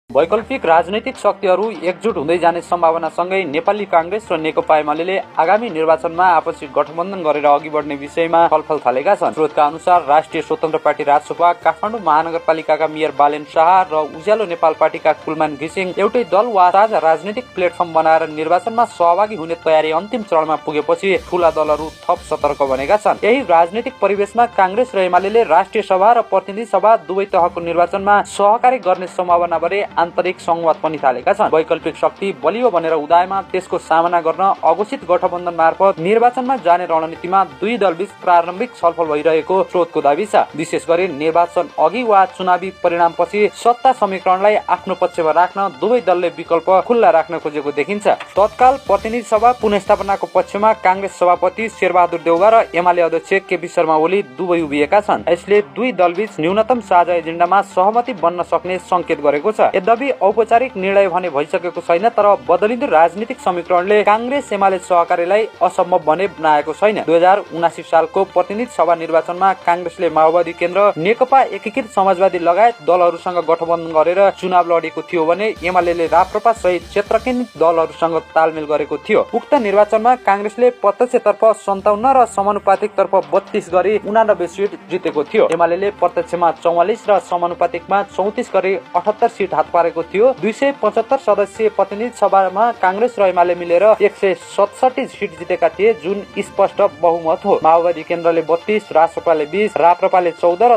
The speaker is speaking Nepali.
वैकल्पिक राजनैतिक शक्तिहरू एकजुट हुँदै जाने सम्भावनासँगै नेपाली कांग्रेस र नेकपा एमाले आगामी निर्वाचनमा आपसी गठबन्धन गरेर अघि बढ्ने विषयमा छलफल थालेका छन्। स्रोतका अनुसार राष्ट्रिय स्वतन्त्र पार्टी राजसभा, काठमाडौँ महानगरपालिकाका मेयर बालेन शाह र उज्यालो नेपाल पार्टीका कुलमान घिसिङ एउटै दल वा साझा राजनैतिक प्लेटफर्म बनाएर निर्वाचनमा सहभागी हुने तयारी अन्तिम चरणमा पुगेपछि ठूला दलहरू थप सतर्क बनेका छन्। यही राजनैतिक परिवेशमा कांग्रेस र एमाले राष्ट्रिय सभा र प्रतिनिधि सभा दुवै तहको निर्वाचनमा सहकारी गर्ने सम्भावना बारे आन्तरिक संवाद पनि थालेका छन्। वैकल्पिक शक्ति बलियो भनेर उदायमा त्यसको सामना गर्न अघोषित गठबन्धन मार्फत निर्वाचनमा जाने रणनीतिमा दुई दलबीच प्रारम्भिक छलफल भइरहेको स्रोतको दाबी छ। विशेष गरी निर्वाचन अघि वा चुनावी परिणामपछि सत्ता समीकरणलाई आफ्नो पक्षमा राख्न दुवै दलले विकल्प खुल्ला राख्न खोजेको देखिन्छ। तत्काल प्रतिनिधि सभा पुनर्स्थापनाको पक्षमा कांग्रेस सभापति शेरबहादुर देउवा र एमाले अध्यक्ष केपी शर्मा ओली दुवै उभिएका छन्। यसले दुई दलबीच न्यूनतम साझा एजेन्डामा सहमति बन्न सक्ने संकेत गरेको छ। यद्यपि औपचारिक निर्णय भने भइसकेको छैन, तर बदलिँदो राजनीतिक समीकरणले कांग्रेस एमाले सहकारीलाई असम्भव भने बनाएको छैन। 2079 सालको प्रतिनिधि सभा निर्वाचनमा कांग्रेसले माओवादी केन्द्र, नेकपा एकीकृत समाजवादी लगायत दलहरूसँग गठबन्धन गरेर चुनाव लडेको थियो भने एमाले राप्रपा सहित क्षेत्र केन्द्रित दलहरूसँग तालमेल गरेको थियो। उक्त निर्वाचनमा कांग्रेसले प्रत्यक्षतर्फ 57 र समानुपातिक तर्फ 32 गरी 89 सिट जितेको थियो। एमाले प्रत्यक्षमा 44 र समानुपातिकमा 34 गरी 78 सिट हात पारेको थियो। 275 सदस्यीय प्रतिनिधि सभामा कांग्रेस र एमाले मिलेर 167 सिट जितेका थिए, जुन स्पष्ट बहुमत हो। माओवादी केन्द्रले 32, रासपाले 20, राप्रपाले 14 र